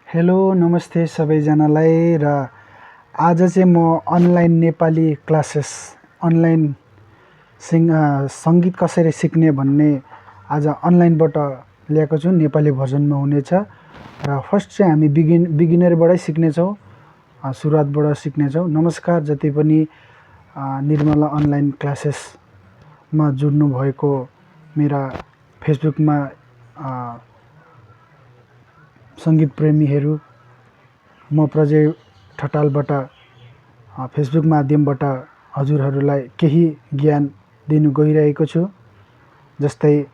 Hello नमस्ते सबैजनालाई र आज चाहिँ म अनलाइन नेपाली क्लासेस अनलाइन सङ्गीत कसरी सिक्ने भन्ने आज अनलाइनबाट ल्याएको छु। नेपाली भर्जनमा हुनेछ र फर्स्ट चाहिँ हामी बिगिनरबाटै सिक्नेछौँ, सुरुवातबाट सिक्नेछौँ। नमस्कार जति पनि निर्मला अनलाइन क्लासेसमा जुड्नु भएको मेरा फेसबुकमा सङ्गीत प्रेमीहरू, म प्रजय ठटालबाट फेसबुक माध्यमबाट हजुरहरूलाई केही ज्ञान दिनु गइरहेको छु। जस्तै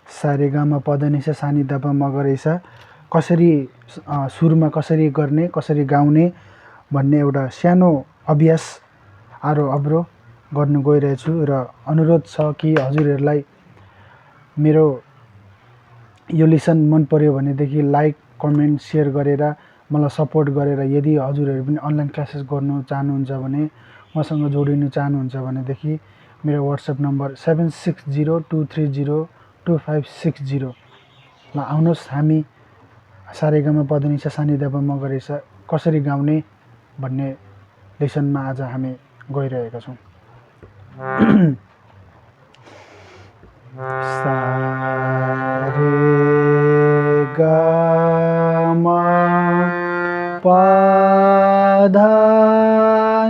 सारेगामा पदनिसा सानी ध प म ग रे सा कसरी सुरमा कसरी गर्ने, कसरी गाउने भन्ने एउटा सानो अभ्यास आरो अब्रो गर्नु गइरहेछु र अनुरोध छ कि हजुरहरूलाई मेरो यो लेसन मन पर्यो भनेदेखि लाइक, कमेन्ट, सेयर गरेर मलाई सपोर्ट गरेर, यदि हजुरहरू पनि अनलाइन क्लासेस गर्नु चाहनुहुन्छ भने, मसँग जोडिनु चाहनुहुन्छ भनेदेखि मेरो वाट्सएप नम्बर 7602302560 मा आउनुहोस्। हामी सारेगामा पदनिसा सानी ध प म ग रे सा कसरी गाउने भन्ने लेसनमा आज हामी गइरहेका छौँ। सा रे ग म प ध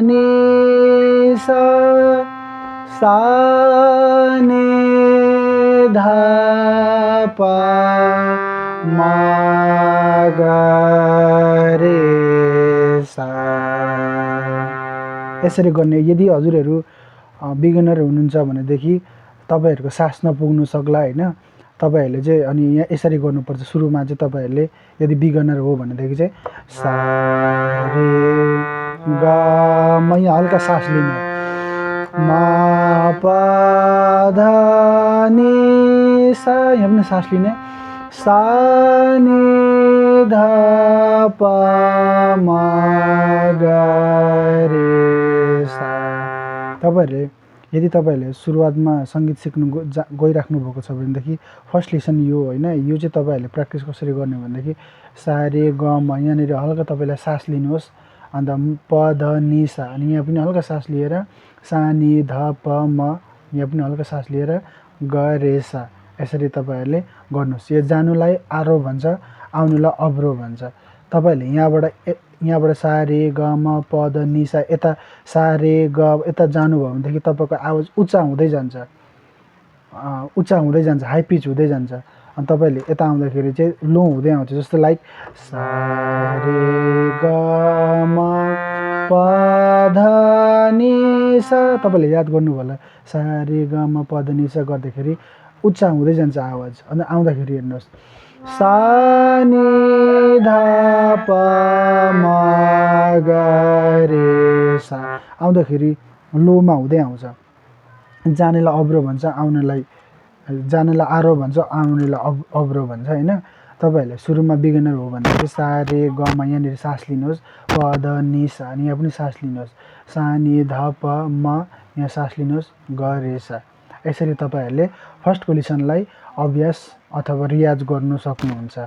नि सा सा नि ध प म ग रे सा यसरी गर्ने। यदि हजुरहरू बिगिनर हुनुहुन्छ भनेदेखि तपाईहरुको सास नपुग्नु सक्ला हैन। तपाईहरुले चाहिँ अनि यहाँ यसरी गर्नुपर्छ। सुरुमा चाहिँ तपाईहरुले यदि बिगिनर हो भनेदेखि चाहिँ सा रे ग म यहाँ हल्का सास लिने, म प ध नि सा यहाँ पनि सास लिने, सा नि ध प म ग रे सा। तपाईहरुले यदि तपाईहरुले सुरुवातमा सङ्गीत सिक्नु गइराख्नु भएको छ भनेदेखि फर्स्ट लेसन यो हैन। यो चाहिँ तपाईहरुले प्र्याक्टिस कसरी गर्ने भनेदेखि सा रे ग म यहाँनिर हल्का तपाईले सास लिनुहोस्, अन्त प ध नि सा अनि यहाँ पनि हल्का सास लिएर सा नि ध प म यहाँ पनि हल्का सास लिएर ग रे सा यसरी तपाईहरुले गर्नुहोस्। यो जानुलाई आरो भन्छ, आउनुलाई अब्रो भन्छ। तपाईहरुले यहाँबाट सा रे ग म प ध नि सा यता सा रे ग यता जानुभयो भनेदेखि तपाईको आवाज उच्च हुँदै जान्छ, हाई पिच हुँदै जान्छ। अनि तपाईले यता आउँदाखेरि चाहिँ लो हुँदै आउँछ। जस्तो लाइक सा रे ग म प ध नि सा तपाईले याद गर्नुभयो होला। सा रे ग म प ध नि सा गर्दाखेरि उच्च हुँदै जान्छ आवाज। अनि आउँदाखेरि हेर्नुहोस् सा नि ध प म ग रे सा आउँदाखेरि लोमा हुँदै आउँछ। जानेलाई अब्रो भन्छ, जानेलाई आरो भन्छ, आउनेलाई अब्रो भन्छ हैन। तपाईहरुले सुरुमा बिगिनर हो भनेदेखि सा रे ग म यहाँनिर सास लिनुहोस्, प ध नि सा अनि यहाँ पनि सास लिनुहोस्, सा नि ध प म यहाँ सास लिनुहोस्, ग रे सा। यसरी तपाईहरुले फर्स्टको लेसनलाई अभ्यास अथवा रियाज गर्नु सक्नुहुन्छ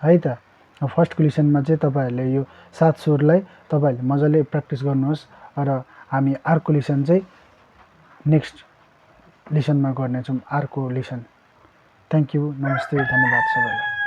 है त। फर्स्टको लेसनमा चाहिँ तपाईहरुले यो 7 स्वरलाई तपाईहरुले मजाले प्र्याक्टिस गर्नुहोस् र हामी अर्को लेसन चाहिँ नेक्स्ट लेसनमा गर्नेछौँ। अर्को लेसन। थ्यांक यू, नमस्ते, धन्यवाद सबैलाई।